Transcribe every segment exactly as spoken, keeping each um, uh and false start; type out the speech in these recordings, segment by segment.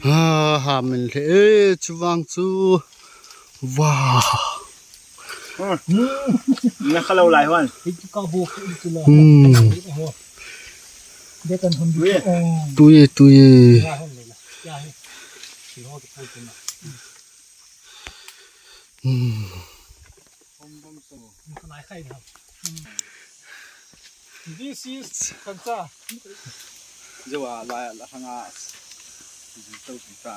Ha, ha min le e, chuvang chu. Wow. Na kha lo lai hon. Hmm. Tuye, tuye. Hmm. This is kancha. Jawa la la hanga. Tau pi ta.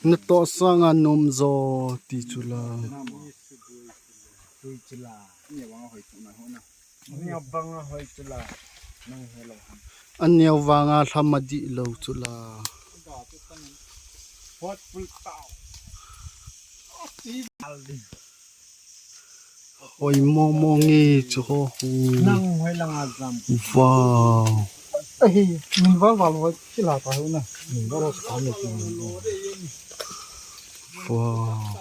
Na to sanga nom jo ti chula. Tui chula. Ni wang hoi tu na ho na. Ni bang hoi chula. Nang he lo. Aneo vanga lhama di lo chula. Hot pul tau. Hoi momo nge chu ho hu. Nang hoi langa jam. Wow. Ahi, min val val hoi chila ta ho na. Min val hoi sa ni. Wow.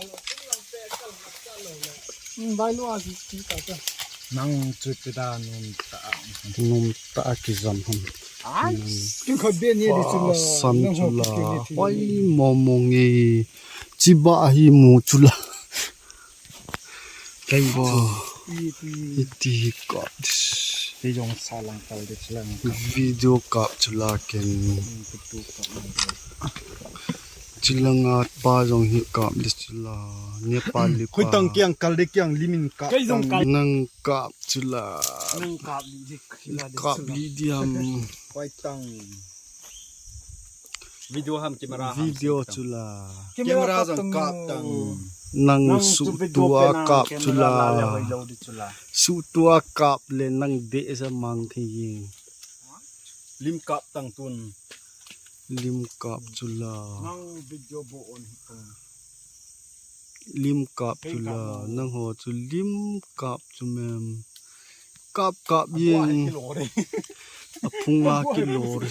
Min val lo a ji ji ta ta. Nang chu ti da nun ta. Num ta a kijam ham. Ai, kin kha be ni di chula. Sam chula. Hoi momo nge. Chiba hi mu chula. Kai wa. Iti hi kap. Ti jong sa lang kal di chula. Video kap chula ken. Tu kap. Chilanga pa jong hi kap di chula. Nepali pa. Khoi tang kiang kal di kiang limin kap. Kai jong kal. Nang kap chula. Nang kap di di. Kap di diam. Khoi tang. Video ham camera ham. Video chula. Camera jong kap tang. Nang su tua kap chula. Hoi lo di chula. Su tua kap le nang de sa mang thei. Lim kap tang tun. Lim kap chula. Nang video bo on hi tang. Lim kap chula. Nang ho chu lim kap chu mem. Kap kap yin. Kilore. Aphunga kilore.